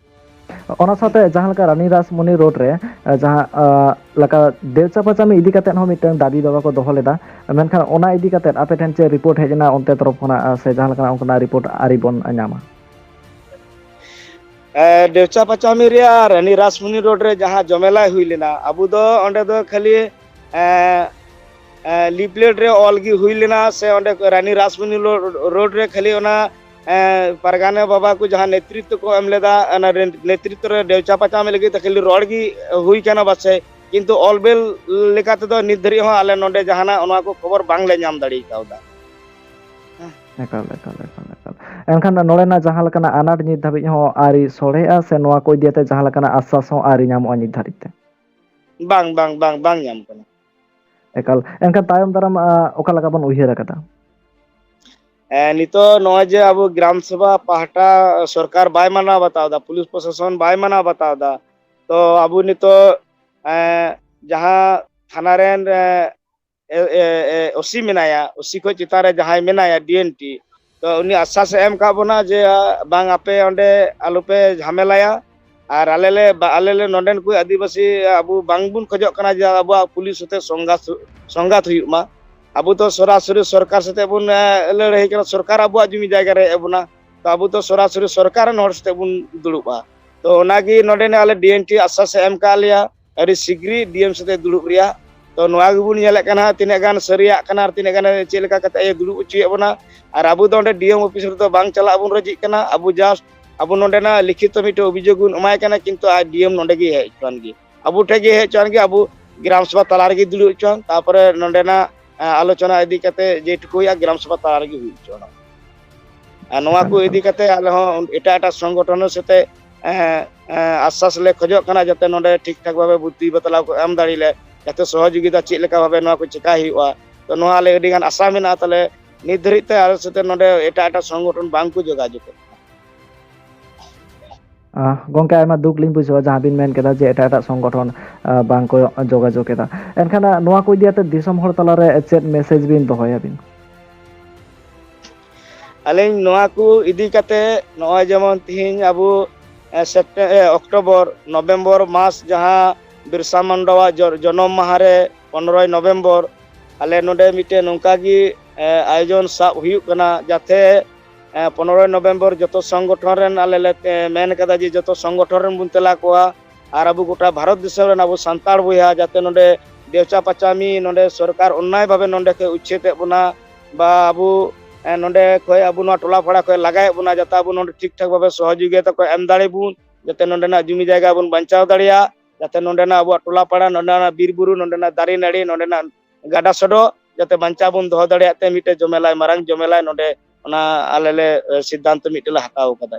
ᱚᱱᱟ ᱥᱟᱶᱛᱮ ᱡᱟᱦᱟᱸ ᱞᱮᱠᱟ ᱨᱟᱱᱤ ᱨᱟᱥᱢᱚᱱᱤ ᱨᱳᱰ ᱨᱮ, ᱮ, ᱡᱟᱦᱟᱸ, ᱟ, ᱞᱮᱠᱟ ᱫᱮᱣᱪᱟ ᱯᱟᱪᱟᱢᱤ ᱤᱫᱤ ᱠᱟᱛᱮ ᱦᱚᱸ ᱢᱤᱫᱴᱟᱝ ᱫᱟᱹᱵᱤ ᱫᱟᱵᱟ ᱠᱚ ᱫᱚᱦᱚ ᱞᱮᱫᱟ, ᱢᱮᱱᱠᱷᱟᱱ ᱚᱱᱟ ᱤᱫᱤ ᱠᱟᱛᱮ ᱟᱯᱮ ᱴᱷᱮᱱ ᱪᱮᱫ ᱨᱤᱯᱳᱨᱴ ᱦᱮᱡ ᱮᱱᱟ ᱚᱱᱛᱮ ᱛᱚᱨᱚᱯ ᱠᱷᱚᱱᱟᱜ, ᱟ, ᱥᱮ ᱡᱟᱦᱟᱸ ᱞᱮᱠᱟᱱᱟᱜ ᱚᱱᱠᱟᱱᱟᱜ ᱨᱤᱯᱳᱨᱴ ᱟᱹᱣᱨᱤ ᱵᱚᱱ ᱧᱟᱢᱟ? ᱮ, ᱫᱮᱣᱪᱟ ᱯᱟᱪᱟᱢᱤ ᱨᱮᱭᱟᱜ ᱨᱟᱱᱤ ᱨᱟᱥᱢᱚᱱᱤ ᱨᱳᱰ ᱨᱮ ᱡᱟᱦᱟᱸ ᱡᱚᱢᱮᱞᱟᱭ ᱦᱩᱭ ᱞᱮᱱᱟ, ᱟᱵᱚ ᱫᱚ ᱚᱸᱰᱮ ᱫᱚ ᱠᱷᱟᱹᱞᱤ, ᱮ, ᱮ, ᱞᱤᱯᱞᱮᱴ ᱨᱮ ᱚᱞ ᱜᱮ ᱦᱩᱭ ᱞᱮᱱᱟ, ᱥᱮ ᱚᱸᱰᱮ ᱨᱟᱱᱤ ᱨᱟᱥᱢᱚᱱᱤ ᱞᱳ-, ᱨᱳᱰ ᱨᱮ ᱠᱷᱟᱹᱞᱤ ᱚᱱᱟ, ᱮ, ᱯᱟᱨᱜᱟᱱᱟ ᱵᱟᱵᱟ ᱠᱚ ᱡᱟᱦᱟᱸ ᱱᱮᱛᱨᱤᱛᱵ ᱠᱚ ᱮᱢ ᱞᱮᱫᱟ, ᱚᱱᱟ ᱨᱮ ᱱᱮᱛᱨᱤᱛᱵ ᱨᱮ ᱫᱮᱣᱪᱟ ᱯᱟᱪᱟᱢᱤ ᱞᱟᱹᱜᱤᱫ ᱛᱮ ᱠᱷᱟᱹᱞᱤ ᱨᱚᱲ ᱜᱮ ᱦᱩᱭ ᱠᱟᱱᱟ ᱯᱟᱥᱮᱡ, ᱠᱤᱱᱛᱩ ᱚᱞ ᱵᱮᱞ ᱞᱮᱠᱟ ᱛᱮᱫᱚ ᱱᱤᱛ ᱫᱷᱟᱹᱨᱤᱡ ᱦᱚᱸ ᱟᱞᱮ ᱱᱚᱰᱮ ᱡᱟᱦᱟᱱᱟᱜ ᱚᱱᱟ ᱠᱚ ᱠᱷᱚᱵᱚᱨ ᱵᱟᱝᱞᱮ ᱧᱟᱢ ᱫᱟᱲᱮ ᱠᱟᱣᱫᱟ᱾ ᱮᱠᱟᱞ, ᱮᱠᱟᱞ, ᱮᱠᱟᱞ, ᱮᱠᱟᱞ᱾ ᱮᱱᱠᱷᱟᱱ ᱱᱚᱰᱮᱱᱟᱜ ᱡᱟᱦᱟᱸ ᱞᱮᱠᱟᱱᱟᱜ ᱟᱱᱟᱴ ᱱᱤᱛ ᱫᱷᱟᱹᱵᱤᱡ ᱦᱚᱸ ᱟᱹᱣᱨᱤ ᱥᱚᱲᱦᱮᱜᱼᱟ, ᱥᱮ ᱱᱚᱣᱟ ᱠᱚ ᱤᱫᱤ ᱠᱟᱛᱮ ᱡᱟᱦᱟᱸ ᱞᱮᱠᱟᱱᱟᱜ ᱟᱥᱥᱟᱥ ᱦᱚᱸ ᱟᱹᱣᱨᱤ ᱧᱟᱢᱚᱜᱼᱟ ᱱᱤᱛ ᱫᱷᱟᱹᱨᱤᱡ ᱛᱮ? ᱵᱟᱝ, ᱵᱟᱝ, ᱵᱟᱝ, ᱵᱟᱝ ᱧᱟᱢ ᱠᱟᱱᱟ᱾ ᱮᱠᱟᱞ᱾ ᱮᱱᱠᱷᱟᱱ ᱛᱟᱭᱚᱢ ᱫᱟᱨᱟᱢ, ᱟ, ᱚᱠᱟ ᱞᱮᱠᱟ ᱵᱚᱱ ᱩᱭᱦᱟᱹᱨ ᱟᱠᱟᱫᱟ? ᱮ, ᱱᱤᱛᱚᱜ ᱱᱚᱜᱼᱚᱭ ᱡᱮ ᱟᱵᱚ ᱜᱨᱟᱢ ᱥᱚᱵᱷᱟ ᱯᱟᱦᱴᱟ ᱥᱚᱨᱠᱟᱨ ᱵᱟᱭ ᱢᱟᱱᱟᱣ ᱵᱟᱛᱟᱣ ᱮᱫᱟ, ᱯᱩᱞᱤᱥ ᱯᱨᱚᱥᱟᱥᱚᱱ ᱵᱟᱭ ᱢᱟᱱᱟᱣ ᱵᱟᱛᱟᱣ ᱮᱫᱟ, ᱛᱚ ᱟᱵᱚ ᱱᱤᱛᱚᱜ, ᱮ, ᱡᱟᱦᱟᱸ ᱛᱷᱟᱱᱟ ᱨᱮᱱ, ᱮ, ᱮ, ᱮ, ᱮ, ᱳᱥᱤ ᱢᱮᱱᱟᱭᱟ, ᱳᱥᱤ ᱠᱷᱚᱱ ᱪᱮᱛᱟᱱ ᱨᱮ ᱡᱟᱦᱟᱸᱭ ᱢᱮᱱᱟᱭᱟ, ᱰᱤ ᱮᱱ ᱴᱤ, ᱛᱚ ᱩᱱᱤ ᱟᱥᱥᱟᱥ ᱮ ᱮᱢ ᱟᱠᱟᱫ ᱵᱚᱱᱟ ᱡᱮ, ᱟ, ᱵᱟᱝ, ᱟᱯᱮ ᱚᱸᱰᱮ ᱟᱞᱚᱯᱮ ᱡᱷᱟᱢᱮᱞᱟᱭᱟ, ᱟᱨ ᱟᱞᱮ ᱞᱮ, ᱵᱟ-, ᱟᱞᱮ ᱞᱮ ᱱᱚᱰᱮᱱ ᱠᱚ ᱟᱹᱫᱤᱵᱟᱹᱥᱤ ᱟᱵᱚ ᱵᱟᱝᱵᱚᱱ ᱠᱷᱚᱡᱚᱜ ᱠᱟᱱᱟ ᱡᱮ ᱟᱵᱚᱣᱟᱜ ᱯᱩᱞᱤᱥ ᱥᱟᱛᱮ ᱥᱚᱝᱜᱷᱟᱛ, ᱥᱚᱝᱜᱷᱟᱛ ᱦᱩᱭᱩᱜ ᱢᱟ᱾ ᱟᱵᱚ ᱫᱚ ᱥᱚᱨᱟᱥᱚᱨᱤ ᱥᱚᱨᱠᱟᱨ ᱥᱟᱛᱮ ᱵᱚᱱ, ᱮ, ᱞᱟᱹᱲᱦᱟᱹᱭ ᱠᱟᱱᱟ, ᱥᱚᱨᱠᱟᱨ ᱟᱵᱚᱣᱟᱜ ᱡᱩᱢᱤ ᱡᱟᱭᱜᱟ ᱨᱮ ᱦᱮᱡ ᱵᱚᱱᱟ, ᱛᱚ ᱟᱵᱚ ᱫᱚ ᱥᱚᱨᱟᱥᱚᱨᱤ ᱥᱚᱨᱠᱟᱨ ᱨᱮᱱ ᱦᱚᱲ ᱥᱟᱛᱮ ᱵᱚᱱ ᱫᱩᱲᱩᱵᱼᱟ᱾ ᱛᱚ ᱚᱱᱟᱜᱮ ᱱᱚᱰᱮᱱᱟᱜ ᱟᱞᱮ ᱰᱤ ᱮᱱ ᱴᱤ ᱟᱥᱥᱟᱥ ᱮ ᱮᱢ ᱟᱠᱟᱫ ᱞᱮᱭᱟ, ᱟᱹᱰᱤ ᱥᱤᱜᱽᱨᱤ ᱰᱤ ᱮᱢ ᱥᱟᱛᱮ ᱫᱩᱲᱩᱵ ᱨᱮᱭᱟᱜ᱾ ᱛᱚ ᱱᱚᱣᱟ ᱜᱮᱵᱚᱱ ᱧᱮᱞᱮᱫ ᱠᱟᱱᱟ, ᱛᱤᱱᱟᱹᱜ ᱜᱟᱱ ᱥᱟᱹᱨᱤᱭᱟᱜ ᱠᱟᱱᱟ ᱟᱨ ᱛᱤᱱᱟᱹᱜ ᱜᱟᱱ ᱪᱮᱫ ᱞᱮᱠᱟ ᱠᱟᱛᱮ ᱮ ᱫᱩᱲᱩᱵ ᱦᱚᱪᱚᱭᱮᱫ ᱵᱚᱱᱟ᱾ ᱟᱨ ᱟᱵᱚ ᱫᱚ ᱚᱸᱰᱮ ᱰᱤ ᱮᱢ ᱚᱯᱷᱤᱥ ᱨᱮᱫᱚ ᱵᱟᱝ ᱪᱟᱞᱟᱜ ᱵᱚᱱ ᱨᱟᱹᱡᱤᱜ ᱠᱟᱱᱟ᱾ ᱟᱵᱚ just ᱟᱵᱚ ᱱᱚᱰᱮᱱᱟᱜ ᱞᱤᱠᱷᱤᱛᱚ ᱢᱤᱫᱴᱮᱱ ᱚᱵᱷᱤᱡᱳᱜᱽ ᱵᱚᱱ ᱮᱢᱟᱭ ᱠᱟᱱᱟ, ᱠᱤᱱᱛᱩ ᱟᱡ ᱰᱤ ᱮᱢ ᱱᱚᱰᱮ ᱜᱮ ᱦᱮᱡ ᱦᱚᱪᱚᱣᱟᱱ ᱜᱮ, ᱟᱵᱚ ᱴᱷᱮᱱ ᱜᱮ ᱦᱮᱡ ᱦᱚᱪᱚᱣᱟᱱ ᱜᱮ, ᱟᱵᱚ ᱜᱨᱟᱢ ᱥᱚᱵᱷᱟ ᱛᱟᱞᱟ ᱨᱮᱜᱮ ᱫᱩᱲᱩᱵ ᱦᱚᱪᱚᱣᱟᱱ, ᱛᱟᱨᱯᱚᱨᱮ ᱱᱚᱰᱮᱱᱟᱜ ᱮ, ᱟᱞᱳᱪᱚᱱᱟ ᱤᱫᱤ ᱠᱟᱛᱮ ᱡᱮᱴᱩᱠᱩ ᱦᱩᱭᱩᱜᱼᱟ, ᱜᱨᱟᱢ ᱥᱚᱵᱷᱟ ᱛᱟᱞᱟ ᱨᱮᱜᱮ ᱦᱩᱭ ᱦᱚᱪᱚᱣᱟᱱ᱾ ᱟᱨ ᱱᱚᱣᱟ ᱠᱚ ᱮᱠᱟᱞ, ᱮᱠᱟᱞ᱾ ᱤᱫᱤ ᱠᱟᱛᱮ ᱟᱞᱮ ᱦᱚᱸ ᱮᱴᱟᱜ ᱮᱴᱟᱜ ᱥᱚᱝᱜᱚᱴᱷᱚᱱ ᱥᱟᱛᱮ, ᱮ, ᱮ, ᱟᱥᱥᱟᱥ ᱞᱮ ᱠᱷᱚᱡᱚᱜ ᱠᱟᱱᱟ, ᱡᱟᱛᱮ ᱱᱚᱰᱮ ᱴᱷᱤᱠ ᱴᱷᱟᱠ ᱵᱷᱟᱵᱮ ᱵᱩᱫᱽᱫᱷᱤ ᱵᱟᱛᱞᱟᱣ ᱠᱚ ᱮᱢ ᱫᱟᱲᱮ ᱞᱮ, ᱡᱟᱛᱮ ᱥᱚᱦᱚᱡᱳᱜᱤᱛᱟ ᱪᱮᱫ ᱞᱮᱠᱟ ᱵᱷᱟᱵᱮ ᱱᱚᱣᱟ ᱠᱚ ᱪᱮᱠᱟ ᱦᱩᱭᱩᱜᱼᱟ᱾ ᱛᱚ ᱱᱚᱣᱟ ᱟᱞᱮ ᱟᱹᱰᱤ ᱜᱟᱱ ᱟᱥᱟ ᱢᱮᱱᱟᱜᱼᱟ᱾ ᱛᱟᱦᱞᱮ ᱱᱤᱛ ᱫᱷᱟᱹᱨᱤᱡ ᱛᱮ ᱟᱞᱮ ᱥᱟᱛᱮ ᱱᱚᱰᱮ ᱮᱴᱟᱜ ᱮᱴᱟᱜ ᱥᱚᱝᱜᱚᱴᱷᱚᱱ ᱵᱟᱝ ᱠᱚ ᱡᱳᱜᱟᱡᱳᱜᱽ ᱠᱟᱱᱟ᱾ ᱟᱦ, ᱜᱚᱝᱠᱮ, ᱟᱭᱢᱟ ᱫᱩᱠ ᱞᱤᱧ ᱵᱩᱡᱷᱟᱹᱣᱟ ᱡᱟᱦᱟᱸ ᱵᱤᱱ ᱢᱮᱱ ᱠᱮᱫᱟ ᱡᱮ ᱮᱴᱟᱜ ᱮᱴᱟᱜ ᱥᱚᱝᱜᱚᱴᱷᱚᱱ, ᱟᱦ, ᱵᱟᱝ ᱠᱚ ᱡᱳᱜᱟᱡᱳᱜᱽ ᱮᱫᱟ᱾ ᱮᱱᱠᱷᱟᱱ, ᱟᱦ, ᱱᱚᱣᱟ ᱠᱚ ᱤᱫᱤ ᱠᱟᱛᱮ ᱫᱤᱥᱚᱢ ᱦᱚᱲ ᱛᱟᱞᱟᱨᱮ ᱪᱮᱫ message ᱵᱤᱱ ᱫᱚᱦᱚᱭᱟᱵᱤᱱ? ᱟᱹᱞᱤᱧ ᱱᱚᱣᱟ ᱠᱚ ᱤᱫᱤ ᱠᱟᱛᱮ ᱱᱚᱜᱼᱚᱭ ᱡᱮᱢᱚᱱ ᱛᱤᱦᱤᱧ ᱟᱵᱚ, ᱮ, ᱥᱮᱯᱴᱮ-, ᱮ, ᱚᱠᱴᱳᱵᱚᱨ, ᱱᱚᱵᱷᱮᱢᱵᱚᱨ ᱢᱟᱥ ᱡᱟᱦᱟᱸ ᱵᱤᱨᱥᱟ ᱢᱩᱱᱰᱟᱣᱟᱜ ᱡᱚ-, ᱡᱚᱱᱚᱢ ᱢᱟᱦᱟ ᱨᱮ ᱯᱚᱱᱨᱚᱭ ᱱᱚᱵᱷᱮᱢᱵᱚᱨ ᱟᱞᱮ ᱱᱚᱰᱮ ᱢᱤᱫᱴᱮᱱ ᱱᱚᱝᱠᱟ ᱜᱮ, ᱮ, ᱟᱭᱳᱡᱚᱱ ᱥᱟᱵ ᱦᱩᱭᱩᱜ ᱠᱟᱱᱟ, ᱡᱟᱛᱮ, ᱮ, ᱯᱚᱱᱨᱚᱭ ᱱᱚᱵᱷᱮᱢᱵᱚᱨ ᱡᱚᱛᱚ ᱥᱚᱝᱜᱚᱴᱷᱚᱱ ᱨᱮᱱ ᱟᱞᱮ ᱞᱮ, ᱮ, ᱢᱮᱱ ᱠᱟᱫᱟ ᱡᱮ ᱡᱚᱛᱚ ᱥᱚᱝᱜᱚᱴᱷᱚᱱ ᱨᱮᱱ ᱵᱚᱱ ᱛᱮᱞᱟ ᱠᱚᱣᱟ᱾ ᱟᱨ ᱟᱵᱚ ᱜᱚᱴᱟ ᱵᱷᱟᱨᱚᱛ ᱫᱤᱥᱚᱢ ᱨᱮᱱ ᱟᱵᱚ ᱥᱟᱱᱛᱟᱲ ᱵᱚᱭᱦᱟ ᱡᱟᱛᱮ ᱱᱚᱰᱮ ᱵᱮᱣᱪᱟ ᱯᱟᱪᱟᱢᱤ ᱱᱚᱰᱮ ᱥᱚᱨᱠᱟᱨ ᱚᱱᱱᱟᱭ ᱵᱷᱟᱵᱮ ᱱᱚᱰᱮ ᱠᱷᱚᱡ ᱩᱪᱪᱷᱮᱫ ᱮᱫ ᱵᱚᱱᱟ, ᱵᱟ ᱟᱵᱚ, ᱮ, ᱱᱚᱰᱮ ᱠᱷᱚᱡ ᱟᱵᱚ ᱱᱚᱣᱟ ᱴᱚᱞᱟ ᱯᱟᱲᱟ ᱠᱷᱚᱡ ᱞᱟᱜᱟᱭᱮᱫ ᱵᱚᱱᱟ, ᱡᱟᱛᱮ ᱟᱵᱚ ᱱᱚᱰᱮ ᱴᱷᱤᱠ ᱴᱷᱟᱠ ᱵᱷᱟᱵᱮ ᱥᱚᱦᱚᱡᱳᱜᱤᱛᱟ ᱠᱚ ᱮᱢ ᱫᱟᱲᱮ ᱵᱚᱱ, ᱡᱟᱛᱮ ᱱᱚᱰᱮᱱᱟᱜ ᱡᱩᱢᱤ ᱡᱟᱭᱜᱟ ᱵᱚᱱ ᱵᱟᱧᱪᱟᱣ ᱫᱟᱲᱮᱭᱟᱜ, ᱡᱟᱛᱮ ᱱᱚᱰᱮᱱᱟᱜ ᱟᱵᱚᱣᱟᱜ ᱴᱚᱞᱟ ᱯᱟᱲᱟ, ᱱᱚᱰᱮᱱᱟᱜ ᱵᱤᱨ ᱵᱩᱨᱩ, ᱱᱚᱰᱮᱱᱟᱜ ᱫᱟᱨᱮ ᱱᱟᱹᱲᱤ, ᱱᱚᱰᱮᱱᱟᱜ ᱜᱟᱰᱟ ᱥᱚᱰᱚᱜ ᱡᱟᱛᱮ ᱵᱟᱧᱪᱟᱣ ᱵᱚᱱ ᱫᱚᱦᱚ ᱫᱟᱲᱮᱭᱟᱜ ᱛᱮ ᱢᱤᱫᱴᱮᱡ ᱡᱚᱢᱮᱞᱟᱭ, ᱢᱟᱨᱟᱝ ᱡᱚᱢᱮᱞᱟᱭ ᱱᱚᱰᱮ ᱚᱱᱟ ᱟᱞᱮ ᱞᱮ, ᱮ, ᱥᱤᱫᱽᱫᱷᱟᱱᱛᱚ ᱢᱤᱫᱴᱮᱡ ᱞᱮ ᱦᱟᱛᱟᱣ ᱠᱟᱫᱟ᱾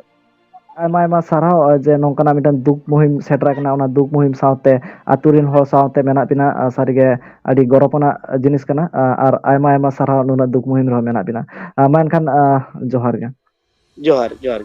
ᱟᱭᱢᱟ ᱟᱭᱢᱟ ᱥᱟᱨᱦᱟᱣ, ᱮ, ᱡᱮ ᱱᱚᱝᱠᱟᱱᱟᱜ ᱢᱤᱫᱴᱟᱝ ᱫᱩᱠ ᱢᱩᱦᱤᱢ ᱥᱮᱴᱮᱨ ᱟᱠᱟᱱᱟ, ᱚᱱᱟ ᱫᱩᱠ ᱢᱩᱦᱤᱢ ᱥᱟᱶᱛᱮ ᱟᱛᱳ ᱨᱮᱱ ᱦᱚᱲ ᱥᱟᱶᱛᱮ ᱢᱮᱱᱟᱜ ᱵᱤᱱᱟ, ᱟ, ᱥᱟᱹᱨᱤᱜᱮ ᱟᱹᱰᱤ ᱜᱚᱨᱚᱵᱽ ᱟᱱᱟᱜ ᱡᱤᱱᱤᱥ ᱠᱟᱱᱟ, ᱟ, ᱟᱨ ᱟᱭᱢᱟ ᱟᱭᱢᱟ ᱥᱟᱨᱦᱟᱣ ᱱᱩᱱᱟᱹᱜ ᱫᱩᱠ ᱢᱩᱦᱤᱢ ᱨᱮᱦᱚᱸ ᱢᱮᱱᱟᱜ ᱵᱤᱱᱟ᱾ ᱟ, ᱢᱟ ᱮᱱᱠᱷᱟᱱ, ᱟ, ᱡᱚᱦᱟᱨ ᱜᱮ᱾ ᱡᱚᱦᱟᱨ, ᱡᱚᱦᱟᱨ ᱜᱮ᱾